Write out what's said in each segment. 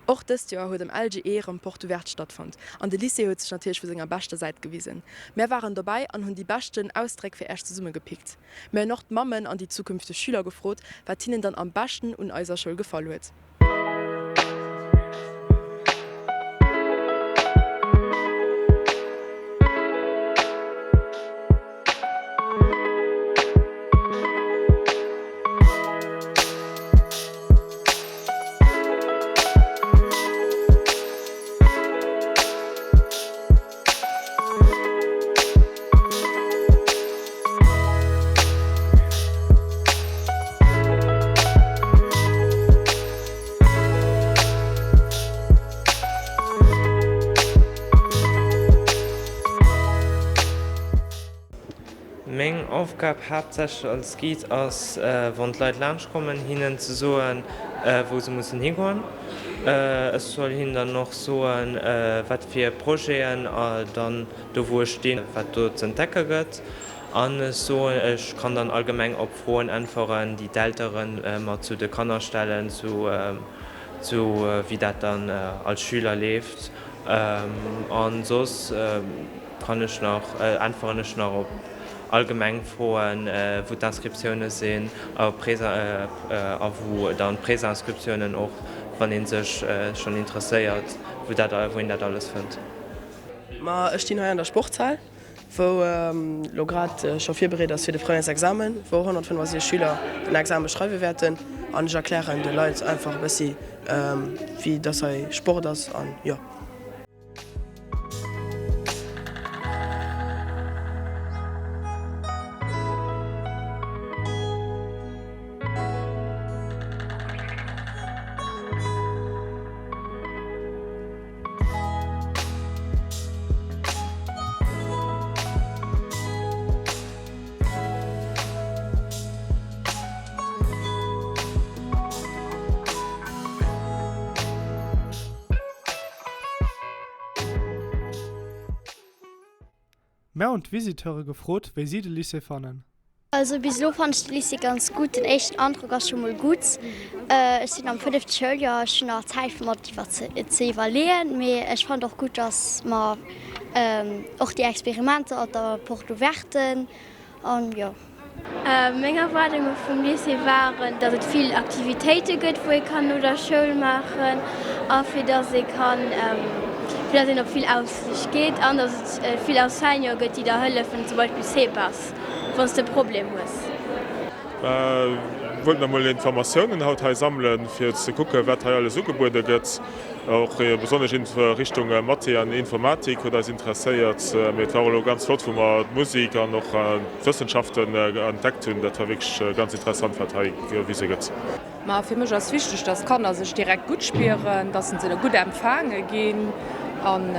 Och dëst Joer huet am LGE erëm Porte Ouverte stattfonnt an de Lycée huet sech natierlech vu senger beschter Säit gewisen. Mär waren dobäi an hunn déi beschten Ausdréck fir Äech zesummegepickt. Mär hunn och d'Mammen an déi zukünfteg Schüler gefrot, wat hinnen dann am beschten un eiser Schoul gefall huet. Meng Aufgab haaptsächlech als Guide ass, wann d'Leit laanscht kommen, hinnen ze soen, wou se mussen higoen. Ech soll hinnen dann och soen, wat fir Projeten dann do wou ech stinn, wat do z'entdecke gëtt. An ech soen, ech kann dann allgemeng op Froen äntweren, déi d'Eltere mer zu de Kanner stellen, zu wéi dat dann als Schüler leeft. An soss kann ech nach, äntweren ech nach op allgemeng Froen, wou d'Inscriptioune sinn a a wou dann d'Préinscriptiounen och, wann ee sech schonn interesséiert, wou dat, wou een dat alles fënnt. Ma ech stinn hei an der Sportshal, wou elo grad scho virbereet ass fir de Premièresexamen, wou 165 Schüler den Exame schreiwe wäerten. An ech erklären de Leit einfach e bëssi wéi dass hei Sport ass an jo. Mär hunn d'Visiteure gefrot, wéi si de Lycée fannen. Also bis elo fannen ech de Lycée ganz gutt. Den éischten Androck ass scho mol gutt. Ech sinn am fënnefte Schouljoer, ech hunn nach Zäit fir mer et ze iwwerleeën. Mee ech fannen och gutt, datt mer och déi Experimenter op der Porte ouverte an jo. Meng Erwaardunge vum Lycée waren, datt et vill Aktivitéite gëtt, wou ee kann no der Schoul maachen a fir datt ee kann, fir datt een op vill Ausflich geet an datt et vill Enseignante gëtt, déi der hëllefen, zum Beispill CEPAS, wann s de e Problem hues. Mir wollten emol Informatiounen haut hei sammelen, fir ze kucken, wat hei alles ugebuede gëtt. Och besonnesch in Richtung Mathé an Informatik huet eis interesséiert. Mee et war och elo ganz flott, wou mer d'Musik an och d'Wëssenschaften entdeckt hunn. Dat war wierklech ganz interessant, wat hei gewise gëtt. Ma fir mech ass wichteg, dass d'Kanner sech direkt gutt spieren, dass se gutt empfaange ginn an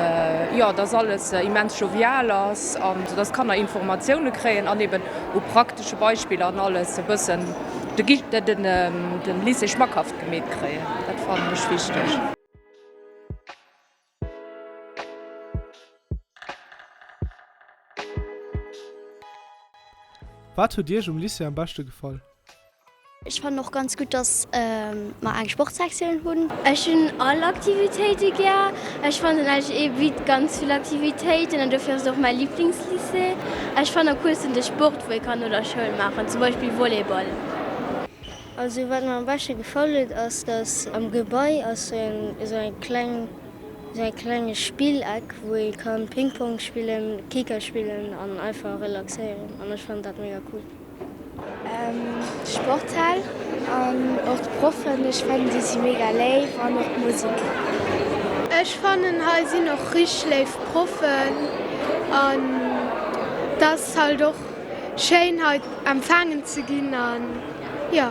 jo, dass alles immens jovial ass an dass d'Kanner Informatioune kréien an eben u praktesche Beispiller an alles e bëssen de Lycée schmackhaft gemeet kréien. Dat fannen ech wichteg. Wat huet Iech um Lycée am beschte gefall? Ech fannen och ganz gutt, dass mer eng Sportsektioun hunn. Ech hunn all Aktivitéite gär. Ech fannen den LGE bitt ganz vill Aktivitéiten an dofir ass et och mäi Liblingslycée. Ech fannen am coolsten de Sport wou ee kann no der Schoul maachen, zum Beispill Volleyball. Also wat mer am beschte gefall huet ass dass am Gebai ass esou eng kleng esou eng klenge Spilleck wou ee kann Ping Pong spillen, Kicker spillen an einfach relaxéieren an ech fannen dat mega cool. D'Sporthal an och d'Proffen, ech fannen déi si mega léif an och d'Musek. Ech fannen hei sinn och richteg léif Proffen an et ass halt och schéin hei empfaangen ze ginn an jo.